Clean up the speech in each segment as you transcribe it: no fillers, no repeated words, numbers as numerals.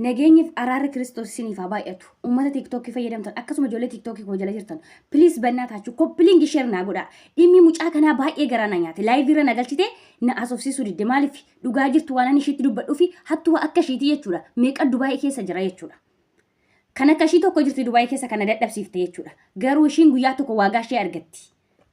Nageenyiif araarri Kiristoos isiniif haa baay'atu. Uummata TikTokii fayyadamtan akkasuma ijoollee TikTokii koo jala jirtan please bannaa taachuu copy link share naa godhaa. Dhimmi mucaa kanaa baay'ee garaa na nyaate. Live irra na galchite na haasofsiisuu didde. Maaliif dhugaa jirtu waan ani ishiitti dubbadhuufi hattuu akka ishiitii jechuudha. Meeqa Dubaayii keessa jira jechuudha. Kan akka ishii tokko jirti Dubaayii keessa kana dadhabsiifte jechuudha. Garuu ishiin guyyaa tokko waagaa ishee argatti.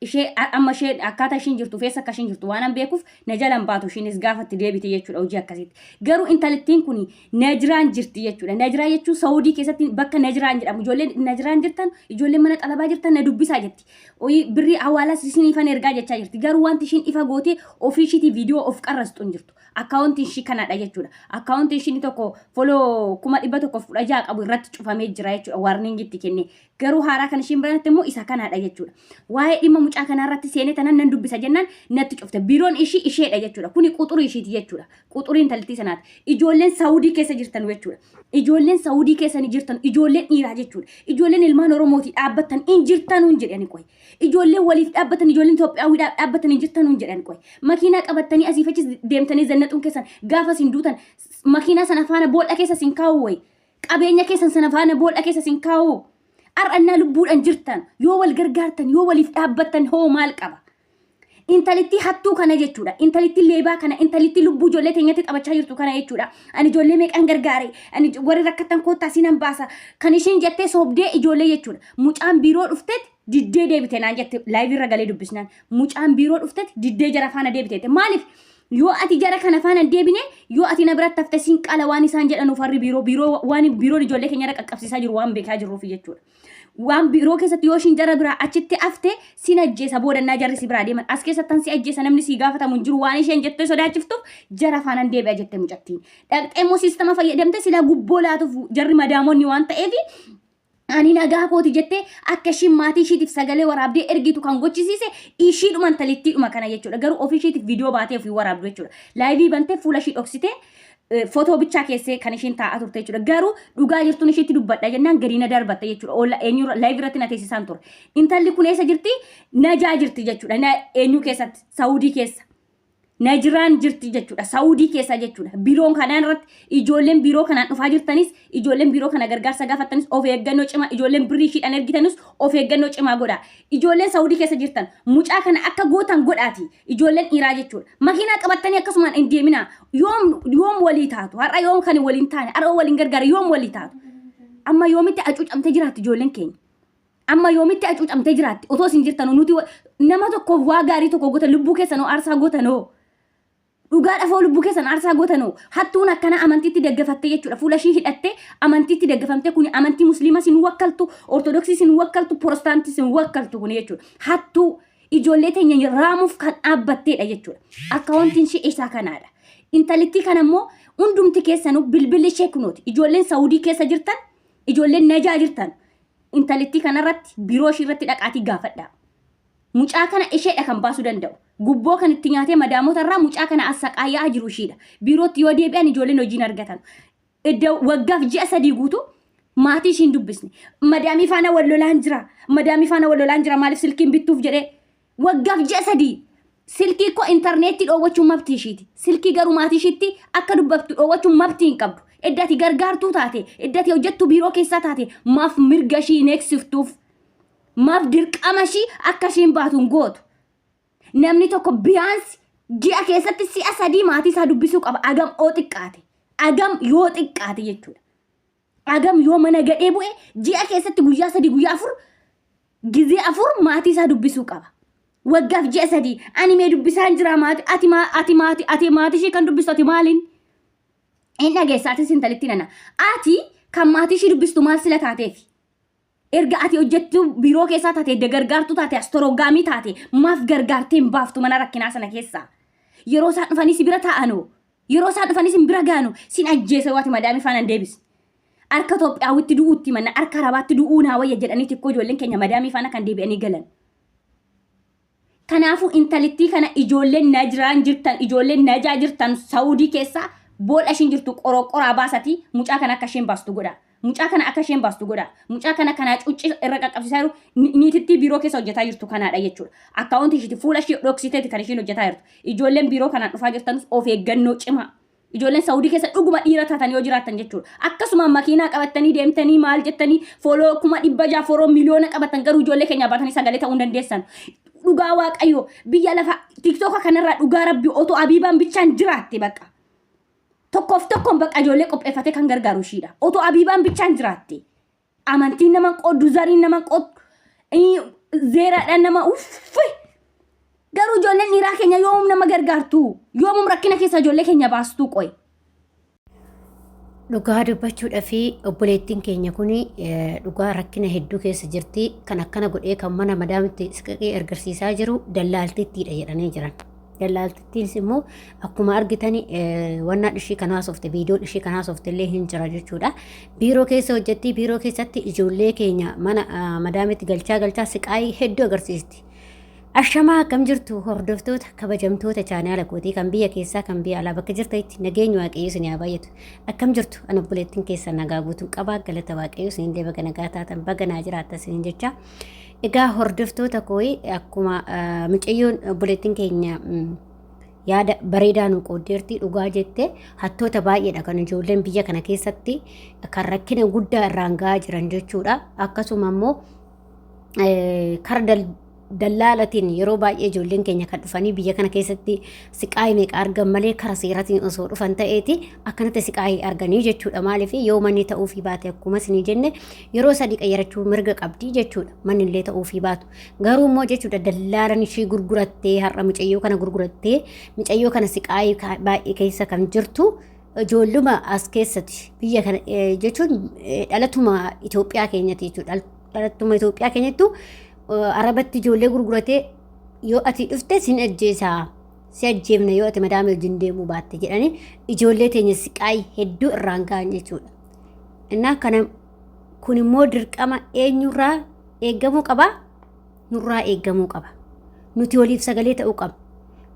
Ishee amma ishee akkaataa ishiin jirtu feessa akka ishiin jirtu waan an beekuuf na jalan baatu ishiinis gaafa itti deebite jechuudha hojii akkasiitti. Garuu intalittiin kun Najiraan jirti jechuudha. Najiraa jechuun Saawudii keessatti bakka Najiraan jedhamu ijoolleen Najiraan jirtan ijoolleen mana xalabaa jirtan na dubbisaa jetti. Oyii birrii hawaalaas isiniifan ergaa jechaa jirti. Garuu wanti ishiin ifa gootee ofii ishiitii viidiyoo of qarrastu hin jirtu. Akkaawuntiin ishii kanadha jechuudha. Akkaawuntiin ishii inni tokko foloo 116,000 qabu irratti cufamee jira jechuudha. Waarniingi itti kennee. Garuu haaraa kan ishiin banatte immoo isa kanaadha jechuudha. Waa'ee dhimma mucaa kanaa irratti seenee tanan nan dubbisa jennaan natti cufte. Biiroon ishii isheedha jechuudha. Kuni quxurii ishiiti jechuudha. Quxurii intalittii sanaati. Ijoolleen Saawudii keessa jirtan jechuudha. Ijoolleen Saawudii keessa ni jirtan ijoolleen dhiiraa jechuudha. Ijoolleen ilmaan Oromootii dhaabbattan in jirtanuun jedhani qoy. Ijoolleen waliif dhaabbatan ijoolleen Itoophiyaawwiidhaaf dhaabbatan hin jirtanuun jedhan qoy. Makiinaa qabattanii asiif achis deemtanii zannaxuun keessan gaafa isin duutan makiinaa sana faana boolla keessa isin kaa'u wayi. Qabeenya keessan sana faana boolla keessa isin kaa'u. Har'annaa lubbuudhaan jirtan yoo wal gargaartan yoo waliif dhaabbattan hoo maal qaba? Intalittii hattuu kana jechuudha. Intalittii leebaa kana, intalittii lubbuu ijoollee teenyatti taphachaa jirtu kana jechuudha. Ani ijoollee meeqan gargaare, ani warri rakkatan koottaa sinan baasa. Kan ishiin jettee soobdee ijoollee jechuudha. Mucaan biiroo dhufteet diddee deebite naan jette laayivii irra galee dubbisnaan. Mucaan biiroo dhufteet diddee jara faana deebite. Maaliif? Yoo ati jara kana faana hin deebine, yoo ati na biratti hafte sin qala waan isaan jedhanuuf harri biiroo biiroo waan biiroon ijoollee keenya irra qaqqabsiisaa jiru waan beekaa jirruuf jechuudha. Waan biiroo keessatti yoo ishiin jara biraa achitti hafte sin ajjeesa boodannaa jarri si biraa deeman as keessattan si ajjeesa namni si gaafatamu hin jiru waan isheen jettee sodaachiftuuf jara faanaan deebi'a jette mucattiin. Dhaqxee immoo siistama fayyadamte silaa gubboo laatuuf jarri madaamonni waan ta'eef ani nagaa kooti jettee akka ishiin maatii ishiitiif sagalee waraabdee ergitu kan gochisiise ishiidhuma intalittiidhuma kana jechuudha. Garuu ofii ishiitiif viidiyoo baatee ofii waraabdu jechuudha. Laayivii bantee fuula ishii dhoksitee footoo bichaa keessee kan ishiin taa'aa turte jechuudha. Garuu dhugaa jirtuun ishiitti dubbadha jennaan gadi na darbatte jechuudha. Oolla eenyu laayivii irratti na teessisaan ture. Intalli kun eessa jirti? Najaa jirti jechuudha. Eenyu keessatti? Saawudii keessa. Najiraan jirti jechuudha. Saawudii keessa jechuudha. Biiroon kanaan irratti ijoolleen biiroo kanaan dhufaa jirtanis ijoolleen biiroo kana gargaarsa gaafattanis of eeggannoo cimaa ijoolleen birrii ishiidhaan ergitanis of eeggannoo cimaa godhaa. Ijoolleen Saawudii keessa jirtan mucaa kana akka gootan godhaati. Ijoolleen dhiiraa jechuudha. Makiinaa qabattanii akkasumaan hin deeminaa. Yoom yoom walii taatu? Har'a yoom kan waliin taane? Har'a waliin gargaara yoom walii taatu? Amma yoomitti hacuucamtee jiraatti ijoolleen keenya? Amma yoomitti hacuucamtee jiraatti? Otoo isin jirtanuu nuti nama tokkoof waa gaarii tokko gootan lubbuu keessanoo aarsaa gootanoo. Dhugaadhaaf hoo lubbuu keessan aarsaa gootanoo. Hattuun akkana amantiitti daggafattee jechuudha. Fuula ishii hidhattee amantiitti daggafamtee kun amantii musliimaa sin wakkaltu, ortodoksii sin wakkaltu, porostaantii sin wakkaltu kun jechuudha. Hattuu ijoollee teenya raamuuf kan dhaabbatteedha jechuudha. Akkaawuntiin ishee isaa kanaadha. Intalittii kana immoo hundumti keessanuu bilbilli ishee kunooti. Ijoolleen Saawudii keessa jirtan, ijoolleen Najaa jirtan intalittii kanarratti biiroo ishii irratti dhaqaatii gaafadhaa. Mucaa kana isheedha kan baasuu danda'u. Gubboo kan itti nyaatee madaamota irraa mucaa kana as saqaayaa jiru ishiidha. Biirootti yoo deebi'an ijoolleen hojiin argatan. Edda waggaaf ji'a 3 guutuu maatii ishiin dubbisne. Madaamii faana wal lolaan jira. Madaamii faana wal lolaan jira maaliif silkiin bittuuf jedhee. Waggaaf ji'a 3 silkii koo intarneetii dhoowwachuun mabtii ishiiti. Silkii garuu maatii ishiitti akka dubbattu dhoowwachuun mabtii hin qabdu. Edda ati gargaartuu taate, edda ati hojjettuu biiroo keessaa taate maaf mirga ishii hin eegsiftuuf? Maaf dirqama ishii akka ishiin baatu hin gootu? Namni tokko biyaansi ji'a keessatti si'a 3 maatii isaa dubbisuu qaba. Agam yoo xiqqaate. Agam yoo xiqqaate jechuudha. Agam yoo mana gadhee bu'e ji'a keessatti guyyaa 3 guyyaa 4 gizee 4 maatii isaa dubbisuu qaba. Waggaaf ji'a 3 ani mee dubbisaan jira maatii ati ati maatii ati maatii ishee kan dubbistu ati maaliin? Hin dhageessa atis intalitti nana. Ati kan maatii ishee dubbistu maal sila taateefi? Erga ati hojjettuu biiroo keessaa taate, edda gargaartuu taate, astoroggaamii taate, maaf gargaartee hin baaftu mana rakkinaa sana keessaa? Yeroo isaan dhufanii si bira taa'anoo? Yeroo isaan dhufanii sin bira gaanu sin ajjeesa yoo ati madaamii faana hin deebisne. Harka Itoophiyaawwitti du'uutti manna harka Arabaatti du'uu naa wayya jedhanii xiqqoo ijoolleen keenya madaamii faana kan deebi'anii galan. Kanaafuu intalittii kana ijoolleen Najraan jirtan, ijoolleen Najaa jirtan Saawudii keessaa boolla ishiin jirtu qoroqoraa baasatii mucaa kana akka isheen baastu godhaa. Mucaa kana akka isheen baastu godhaa. Mucaa kana kanaa cuuccii irra qaqqabsiisaa jiru niitittii biiroo keessa hojjetaa jirtu kanaadha jechuudha. Akkaawuntii ishiiti fuula ishee dhoksiteeti kan isheen hojjetaa jirtu. Ijoolleen biiroo kanaan dhufaa jirtanus of eeggannoo cimaa. Ijoolleen Saawudii keessa dhuguma dhiira taatan yoo jiraattan jechuudha. Akkasuma makiinaa qabattanii deemtanii maal jettanii foloo 600,000 foloo miliyoona qabattan garuu ijoollee keenya baatanii sagalee ta'uu hin dandeessan. Dhugaa Waaqayyo biyya lafa tiktooka kanarraa dhugaa rabbi otoo Abiibaan bichaan jiraatte bakka. Tokkoof tokkoon bakka ijoollee qopheeffatee kan gargaaru ishiidha. Otoo Abiibaan bichaan jiraatte. Amantiin nama qooddu, zariin nama qooddu, zeeraadhaan nama uffe. Garuu ijoolleen dhiiraa keenya yoomum nama gargaartu? Yoomum rakkina keessa ijoollee keenya baastuu qoy? Dhugaa dubbachuudhaaf obboleettiin keenya kun dhugaa rakkina hedduu keessa jirti. Kan akkana godhee kan mana madaamitti siqaqee argarsiisaa jiru dallaaltittiidha jedhanii jiran. Dallaaltittiinis immoo akkuma argitan wannaan ishii kan haasofte viidiyoon ishii kan haasofte illee hin jira jechuudha. Biiroo keessa hojjetti biiroo keessatti ijoollee keenya mana madaamitti galchaa galchaa siqaayii hedduu agarsiisti. Ashamaa akkam jirtu hordoftoota kabajamtoota chaanaala kootii kan biyya keessaa kan biyya alaa bakka jirtanitti nageenyi waaqayyo isin haa baay'atu. Akkam jirtu an obboleettiin keessan nagaa guutuun qabaa galata waaqayyo isin illee baga nagaa taatan baga naa jiraattan isiniin jecha. Egaa hordoftoota koo akkuma mucayyoon obboleettiin keenya yaada bareedaa nu qooddeerti dhugaa jette hattoota baay'eedha kan ijoolleen biyya kana keessatti kan rakkina guddaa irraan ga'aa jiran jechuudha. Akkasuma immoo kara dallaalatiin yeroo baay'ee ijoolleen keenya kan dhufanii biyya kana keessatti siqaayii meeqa argan malee kara seeratiin osoo dhufan ta'eeti akkanatti siqaayii arganii jechuudha. Maaliif yoo manni ta'uufii baate akkuma isinii jenne yeroo sadii qayyarachuu mirga qabdi jechuudha. Manni illee ta'uufii baatu. Garuu immoo jechuudha dallaalan ishii gurgurattee har'a mucayyoo kana gurgurattee mucayyoo kana siqaayii baay'ee keessa kan jirtu ijoolluma as keessatti biyya kana jechuun dhalatuma Itoophiyaa keenyati jechuudha. Dhalattuma Itoophiyaa keenyattu Arabatti ijoollee gurguratee yoo ati dhufte sin ajjeesaa si ajjeefna yoo ati madaamii wajjin deemuu baatte jedhanii ijoollee teenya siqaayii hedduu irraan ga'an jechuudha. Innaa kana kun immoo dirqama eenyurraa eeggamuu qaba? Nurraa eeggamuu qaba. Nuti waliif sagalee ta'uu qabna.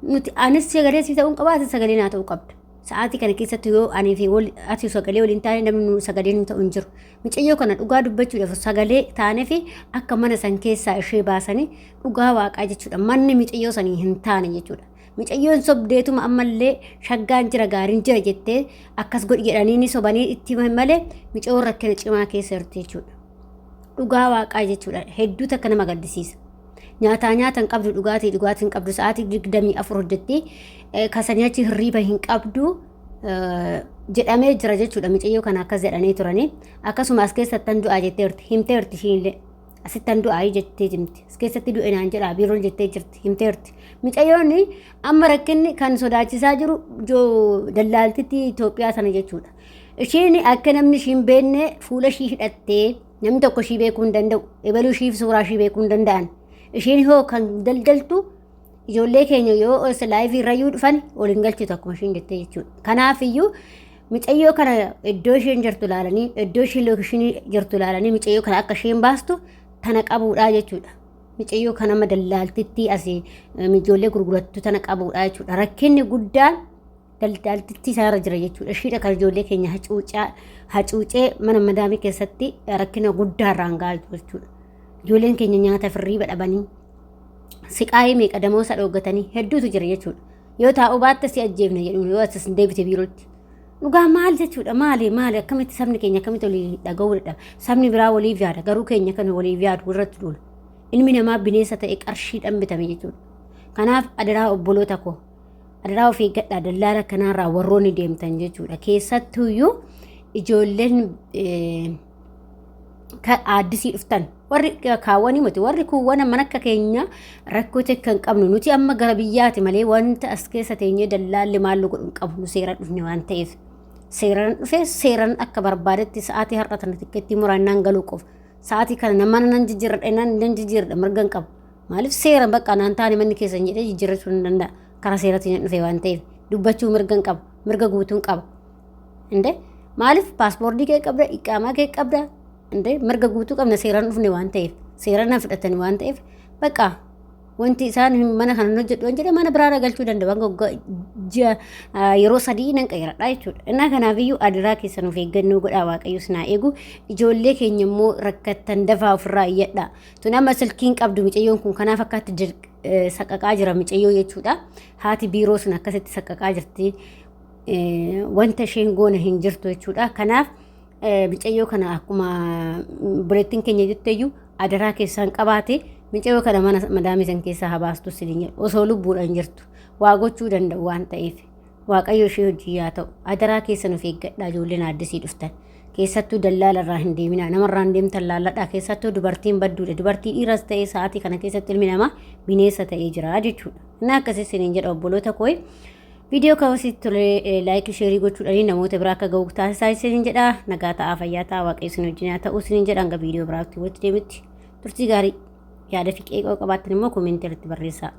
Nuti anis sagalee si ta'uu qaba, ati sagalee naa ta'uu qabda. Sa'aatii kana keessatti yoo anii fi ati sagalee waliin taane namni nu sagalee nu ta'u hin jiru. Mucayyoo kana dhugaa dubbachuudhaaf sagalee taanee fi akka mana san keessaa ishee baasanii dhugaa waaqaa jechuudha. Manni mucayyoo sanii hin taane jechuudha. Mucayyoon sobdeetuma ammallee shaggaan jira gaariin jira jettee akkas godhi jedhanii ni sobanii itti himan malee mucayyoon rakkina cimaa keessa jirti jechuudha. Dhugaa waaqaa jechuudha. Hedduu takka nama gaddisiisa. Nyaataa nyaata hin qabdu dhugaatii dhugaatii hin qabdu sa'aatii 24 hojjetti kasanii achi hirriiba hin qabdu jedhamee jira jechuudha. Mucayyoo kana akkas jedhanii turanii akkasuma as keessattan du'aa jetteerti himteerti ishiinillee asittan du'aa jettee jirti as keessatti du'e naan jedhaa biiroon jettee jirti himteerti. Mucayyoon amma rakkinni kan sodaachisaa jiru dallaaltitti Itoophiyaa sana jechuudha. Isheen akka namni ishiin beekne fuula ishii hidhattee Namni tokko ishii beekuu hin danda'u. Ebaluu ishiif suuraa ishii beekuu hin danda'an. Isheen hoo kan daldaltu ijoollee keenya yoo os laayivii irrayyuu dhufan ol hin galchitu akkuma ishiin jettee jechuudha. Kanaaf iyyuu mucayyoo kana iddoo isheen jirtu ilaalanii iddoo isheen lookeshinii jirtu ilaalanii mucayyoo kana akka isheen baastu tana qabuudhaa jechuudha. Mucayyoo kana amma dallaaltittii asii ijoollee gurgurattu tana qabuudhaa jechuudha. Rakkinni guddaan daldaltichi isaarra jira jechuudha. Ishiidha kan ijoollee keenya hacuucaa hacuucee mana madaamii keessatti rakkina guddaa irraan gahaa jiru jechuudha. Ijoolleen keenya nyaata firriiba dhabanii siqaayii meeqa damoosa dhooggatanii hedduutu jira jechuudha. Yoo taa'uu baatte si ajjeefna jedhuun yoo as hin deebite biirootti. Dhugaa maal jechuudha maali maali akkamitti sabni keenya akkamitti walii dhaga'uu dadhaba. Sabni biraa waliif yaada garuu keenya kan waliif yaadu irratti duula. Ilmi namaa bineensa ta'e qarshiidhaan bitame jechuudha. Kanaaf adaraa obboloota koo Adaraa of eeggadhaa dallaala kanaarraa warroonni deemtan jechuudha. Keessattuuyyuu ijoolleen aaddisii dhuftan warri kaawwanii miti warri kuuwwan mana akka keenya rakkoo takka hin qabnu nuti amma gara biyyaati malee wanta as keessa teenyee dallaalli maal nu godhu hin qabu nu seera dhufne waan ta'eef. Seeraan dhufe seeraan akka barbaadetti sa'aatii har'a tana tikkeettii murannaan galuu qofa. Sa'aatii kana nama nan jijjiirradha nan jijjiirradha mirga hin qabu. Maaliif seera bakka naan taane manni keessan jedhee jijjiirrachuu hin danda'a. Karaa seeratiin hin dhufe waan ta'eef dubbachuu mirga hin qaba. Mirga guutuu hin qaba. Inde maaliif paaspoortii kee qabda, iqaamaa kee qabda. Inde mirga guutuu qabna seeraan dhufne waan ta'eef seeraan na fudhatani waan ta'eef bakka wanti isaan mana kana hojjedhu waan jedhe mana biraa galchuu danda'u. Hanga waggaa ji'a yeroo sadii nan qayyaradha jechuudha. Innaa kanaafiyyuu adiraa keessan of eeggannoo godhaa waaqayyo sinaa eegu. Ijoollee keenya immoo rakkattan dafaa ofirraa iyyadhaa. Tun amma silkiin qabdu micayyoon kun kanaaf akkaatti saqaqaa jira micayyoo jechuudha. Haati biiroo sun akkasitti saqaqaa jirti. Wanta isheen goone hin jirtu jechuudha. Kanaaf micayyoo kana akkuma obboleettiin keenya jetteyyuu adaraa keessaan qabaate micayyoo kana mana madaamii san keessaa habaastu isiniin jedha. Osoo lubbuudhaan jirtu waa gochuu danda'u waan ta'eef. Waaqayyo ishee hojii yaa ta'u. Adaraa keessan of eeggadhaa ijoolleen aaddisii dhuftan. Keessattuu dallaala irraa hin deeminaa. Namarraa hin deemtan laalladhaa. Keessattuu dubartiin badduudha. Dubartii dhiiras ta'ee sa'aatii kana keessatti ilmi namaa bineensa ta'ee jira jechuudha. Inni akkasii isiniin jedha obboloota koo. Viidiyoo kan sitti tole laayikii sheerii gochuudhaan namoota biraa akka ga'u taasisaa isiniin jedha. Nagaa ta'aa fayyaa ta'aa waaqayyo isin wajjin haa ta'u isiniin jedha hanga viidiyoo biraatti walitti deemutti turtii gaarii yaada fi qeeqoo qabaattan immoo koomentii irratti barreessaa.